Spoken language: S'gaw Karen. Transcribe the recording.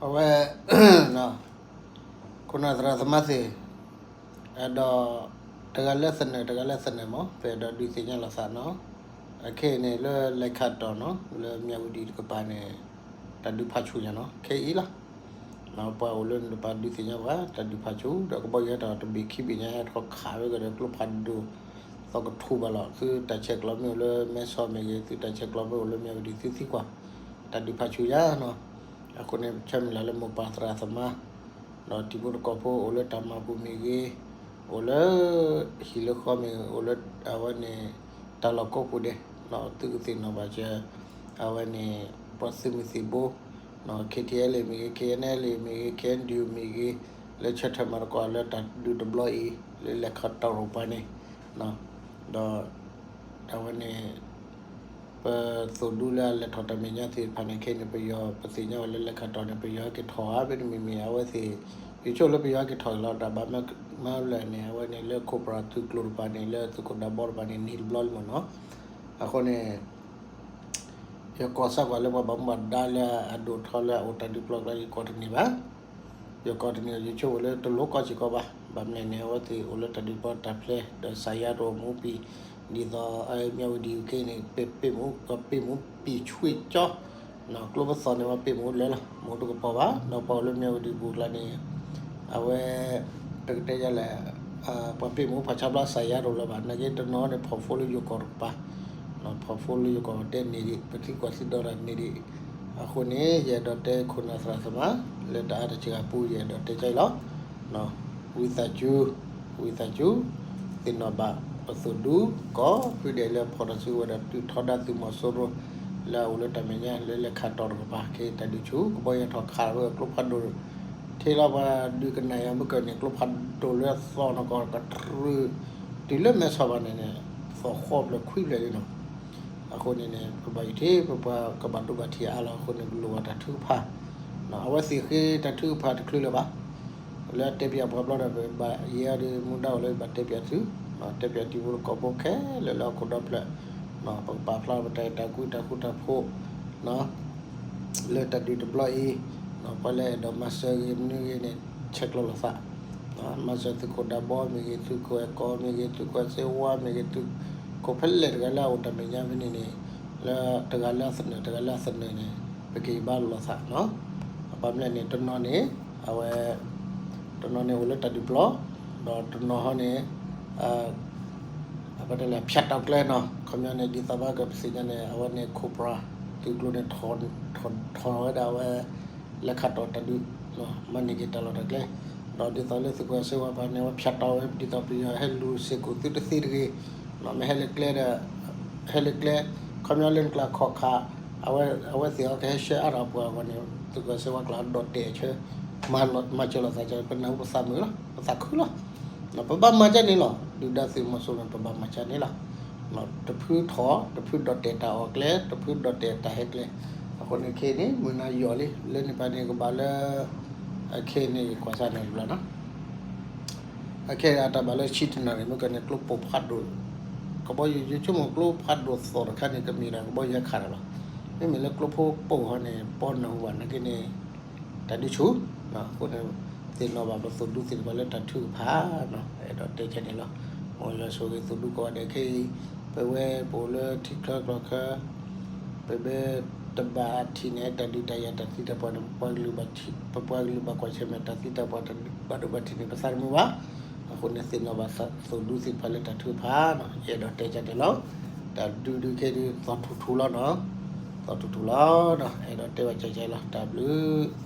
အဝဲ ခိၣ်နၢ်သရၣ်သမါသ့ၣ် အဲၣ်ဒိး တဂၤလၢသနၢၣ် တဂၤလၢသနၢၣ်မး ပအဲၣ်ဒိးဒုးသ့ၣ်ညါလိာ်သးနီၤ. အခဲအံၤန့ၣ်လၢလဲၤခးတီၤနီၤ လၢမၠၣ်ဝတံၤတကပၤန့ၣ် တၢ်ဒုးဖးဆူၣ်ညါနီၤ ခဲအံၤလီၤ. ပှၤအိၣ်လၢနတပၤဒုးသ့ၣ်ညါပှၤ တၢ်ဒုးဖးဆူၣ် ဒီးကဘီယူၤဟဲထီၣ်တဘ့ၣ်ခံဘ့ၣ်ညါ ဟဲထီၣ်ခးဝဲကဒီးကျိဖးဒိၣ် သီကထူၣ်ဘၣ်လီၤ. သုတၢ်ဆဲးကျိးမ့ၢ်အိၣ်လၢမဲဆီးမ့ၢ်ဂ့ၤ သုတၢ်ဆဲးကျိးမ့ၢ်အိၣ်လၢမၠၣ်ဝတံၤ သုသံကွၢ် တၢ်ဒုးဖးဆူၣ်ညါနီၤ. အဃိန့ၣ် ပဆၢမုၢ်လၢ်လၢမိၢ်ပၢ်သရၣ်သမါ ဒီးတံၤဖိသကိးဖိအိၣ်လၢတၢ်မၤပူၤမ့ၢ်ဂ့ၤ, အိၣ်လၢဟံၣ်လၢဃီမ့ၢ်ဂ့ၤ, အိၣ်လၢအဝဲန့ၣ် တၢ်လီၢ်ကိးပူၤဒဲး, သုကသ့ၣ်နီၣ်ဘၣ်စၢၤ အဝဲန့ၣ် ပှၤသုးမုၢ်သံၣ်ဘိ KTLA မ့ၢ်ဂ့ၤ, KNLA မ့ၢ်ဂ့ၤ, KNDO မ့ၢ်ဂ့ၤ, လၢဆၢထၢၣ်မၤသကိးလၢတၢ်ဒုးတဘျီအံၤ လၢလဲၤခးတီၤရိၣ်ပှၤန့ၣ်, ဒီး အဝဲန့ၣ် ပသိၣ်ဒူလၢအလဲၤထီၣ်တၢ်မဲာ်ညါသ့ၣ်တဖၣ်န့ၣ် ခဲအံၤန့ၣ် ပယီၤ ပသ့ၣ်ညါဝဲလၢလဲၤခးတီၤန့ၣ် ပယီၤဟဲက့ၤထီၣ်ဧါ မ့တမ့ၢ်မ့ၢ် အဝဲသ့ၣ် ယဆိကမိၣ်လၢပယီၤဟဲက့ၤထီၣ်လီၤ တၢ်ဘၣ်မၤလၢာ်န့ၣ် အဝဲန့ၣ်လၢခိၣ်ပြၢ်သုးကျိၤတဖၣ်န့ၣ် လၢသုးခိၣ်ဒးဘီတဖၣ်န့ၣ် န့ၢ်တဘျီလံမ့ၢ်နီၤ. အဃိန့ၣ် ယကီၢ်စၢ်ကွၢ်လၢပှၤဘၣ်မူဘၣ်ဒါလၢအဒိၣ်ထီလၢအအိၣ်တၢ်ဒုးပျီကျါ ယကီၢ်တန့ၢ်ဘၣ်. ယကီၢ်တန့ၢ် ယဆိကမိၣ်လၢတလိၣ်ကီၢ်စ့ၢ်ကီးဘၣ်. ဘၣ်မနုၤလဲၣ်န့ၣ် အဝဲသ့ၣ်အိၣ်လၢတၢ်ဒုးပျီတၢ်ဖျဲး ဒီးစးယါတအိၣ်မူပံာ် ဒ်သိး မၠၣ်ဝတံၤခဲအံၤန့ၣ် ပ့ၢ်မူ ပ့ၢ်မူပံာ်ဆှံကၠီ ကျိပသီၣ်န့ၣ် ပှၤပ့ၢ်မူလၢာ်လီၤ မူတကပီၤဘၣ်. ဒီးပှၤအိၣ်လၢမၠၣ်ဝတံၤပူၤကျါန့ၣ် အဝဲ ပကတဲယလဲၣ် ပှၤပ့ၢ်မူဖးဆါဘျီစးယါတအိၣ်လၢၤဘၣ်. နာ်က့တနီၤန့ၣ် ဖီၣ်ဖိလၢယိၤကီၢ်တကပၤ ဖီၣ်ဖိလၢယိၤကီၢ်တဲန့ၢ်ဒံး ပသံကွၢ်သံဒိးတၢ်န့ၢ်ဒံး. အဃိန့ၣ် ယအဲၣ်ဒိးတဲခိၣ်နၢ်သရၣ်သမါ လၢတၢ်အါတစှၤအပူၤ ယအဲၣ်ဒိးတဲကၠီလီၤ. ဝံသးစူၤ ဝံသးစူၤ သ့ၣ်နီၣ်ဘၣ်ပသိၣ်ဒူ ကိးဖုဒဲးလၢဖီၣ်တၢ်စုကဝဲၤဒီးတုၤထီဒါသုးမီၤစိရိၤ လၢအအိၣ်လၢတၢ်မဲာ်ညါ လၢလဲၤခးတီၤတကပၤ ခဲအံၤတၢ်ဒုးဆူၣ် ကဘီယူၤထီၣ်ခးဝဲကျိဖးဒိၣ် ထဲလီၤပှၤဒုးကနၣ်ယၤမုၢ်ကၢၢ်န့ၣ် ကျိဖးဒိၣ်လၢသီၣ်နီၢ်ကီၢ်ကတြူၢ် တုၤလၢမဲဆီးဘၣ်န့ၣ်န့ၣ် သီၣ်ဃီဖျၢၣ်ခွံဖျၢၣ်လံနီၤ. အဃိန့ၣ်န့ၣ် ပဘၣ်အံၤထံ ပပှၤကဘၣ်ဒိဘၣ်ထံးအါလီၤ. အဃိန့ၣ် ပလိၣ်ဘၣ်တၢ်ထုကဖၣ် အဝဲသ့ၣ်ဃ့တၢ်ထုကဖၣ်တချုးလၢၤဘၣ်. လၢတဲပၠးပှၤဘျီဒီး ပဘၣ်ယဲဒုး မူဒါအိၣ်လၢဘၣ်တဲပၠးသု တဲပၠးတံၤဖိသကိးဖိခဲလၢာ်လၢဟီၣ်ခိၣ်ဒီဖျၢၣ် ပကပာ်ဖျါပတၢ်အဲၣ်တၢ်ကွံတၢ်ဃူတၢ်ဖိး လၢတၢ်ဒုးတဘျီအံၤ ပှၤလၢအဲၣ်ဒိးမၤစၢၤဂ့ၤမနုၤဂ့ၤန့ၣ် ဆဲးကျိးလိာ်သး မၤစၢၤသုးခိၣ်ဒးဘီမ့ၢ်ဂ့ၤ သုးခိၣ်အဲၣ်ကီမ့ၢ်ဂ့ၤ သုးခိၣ်အဲၣ်စ့ဝါမ့ၢ်ဂ့ၤ သုးခိၣ်ဖိလၢတဂၤလၢအအိၣ်တၢ်မဲာ်ညါဖဲန့ၣ်န့ၣ် လၢတဂၤလၢအသနၢၣ် တဂၤလၢအသနၢၣ်န့ၣ် ပကဟ့ၣ်ဘါလိာ်သးနီၤ. ဘၣ်မနုၤလဲၣ်န့ၣ် တနီၤန့ၣ် အဝဲ တနီၤန့ၣ်အိၣ်လၢတၢ်ဒုးပျီ ဒီးတနီၤဟီန့ၣ် အဝဲန့ၣ်လၢဖၠးတီၤကျဲနီၤ. ခီပညီန့ၣ် ဒ်သိးဘၣ်ကပသ့ၣ်ညါန့ၣ် အဝဲန့ၣ်ခိၣ်ပြၢ်သုးကျိၤန့ၣ် ထီၣ်ဝဲဒၣ်ဝဲ လဲၤခးတီၤတၢ်ဒုး မၤန့ၢ်က့ၤတၢ်လီၢ်တၢ်ကျဲ ဒီးဒ်သိးလၢသုးခိၣ်အဲၣ်စ့ဝါတဖၣ်န့ၣ် အဝဲဖၠးတီၤဝဲ ဒ်သိးပယီၤဟဲလူၤစ့ၢ်ကီးသုတသ့တဂ့ၤ မ့ၢ်ဟဲလၢကျဲဒီး ဟဲလၢကျဲ ခီပညီလၢနကျါခီၣ်ခါ အဝဲသ့ၣ်အီၤကဟဲဆှၢအါထီၣ်အပှၤအဂီၢ်န့ၣ် သုးခိၣ်အဲၣ်စ့ဝါကျါဒီးတဲာ်ဆၢ မၤစၢၤလိာ်သး ပနၢ်ဟူပသးမုာ်လီၤ ပသးခုလီၤ. ပဘၣ်မၤကၢန့ၣ်လီၤ ဒုၣ်ဒါသုးမီၤစိရိၤန့ၣ် ပဘၣ်မၤကၢန့ၣ်လီၤ. တဖုထီၣ် တဖုဒီးတဲာ်တၢ်အီၣ်ကျဲ တဖုဒီးတဲာ်တၢ်ဟဲကျဲ အဃိန့ၣ်ခဲအံၤန့ၣ် မုၢ်နၤယီၢ်လံ လၢန့ၣ်ပၤန့ၣ်ကဘၣ်လၢ အခဲအံၤန့ၣ် ကွၢ်စၢ်န့ၣ်တဘျီနီၤ အခဲအံၤအတၢ်ဘၣ်လၢဆံတနၣ်ရံၣ်မ့ၢ်ကန့ၣ် ကျိပိၢ်ဖးဒိၣ် ကဘီယူၤဆိကမိၣ်ကျိဖးဒိၣ်သီၣ်တခါန့ၣ် ကမ့ၢ်ဒၣ်ကဘီယူၤဟဲခးတၢ်လီၤ. မ့မ့ၢ်လၢကျိဖိပိၢ်ဟီန့ၣ် ပနၢ်ဟူဘၣ်နာ်က့န့ၣ် တၢ်ဒုးဆူၣ် အဃိန့ၣ် သ့ၣ်နီၣ်ဘၣ်ပသိၣ်ဒူသ့ၣ်တဖၣ်လၢတၢ်ထုကဖၣ်နီၤ အဲၣ်ဒိးတဲကန့ၣ်လီၤ. မ်ယွၤဆိၣ်ဂ့ၤသိၣ်ဒူကိးဂၤဒဲးခဲအံၤ ပဝဲပအိၣ်လၢထံချၢကီၢ်ချၢ ပမ့ၢ်တဘၣ်ထံၣ်န့ၣ် တၢ်ဒုးတၢ်ယၤတၢ်သံတၢ်ပှၢ်န့ၣ် ပပှၤကလုာ်ဘၣ်ကွၢ်ဆၢၣ်မဲာ်တၢ်သံတၢ်ပှၢ် တၢ်ဘၣ်ဒိဘၣ်ထံးန့ၣ် ပသးတမုာ်ဘၣ်. အဃိန့ၣ်သ့ၣ်နီၣ်ဘၣ်သိၣ်ဒူသ့ၣ်တဖၣ်လၢတၢ်ထုကဖၣ်နီၤ အဲၣ်ဒိးတဲကန့ၣ်လီၤ. တၢ်ဒုးဒုးခဲဒုးသီၣ်ထူၣ်ထူၣ်လီၤနီၤ သီၣ်ထူၣ်ထူၣ်လီၤနီၤ အဲၣ်ဒိးတဲဘၣ်ကန့ၣ်လီၤ တၢ်ဘျုး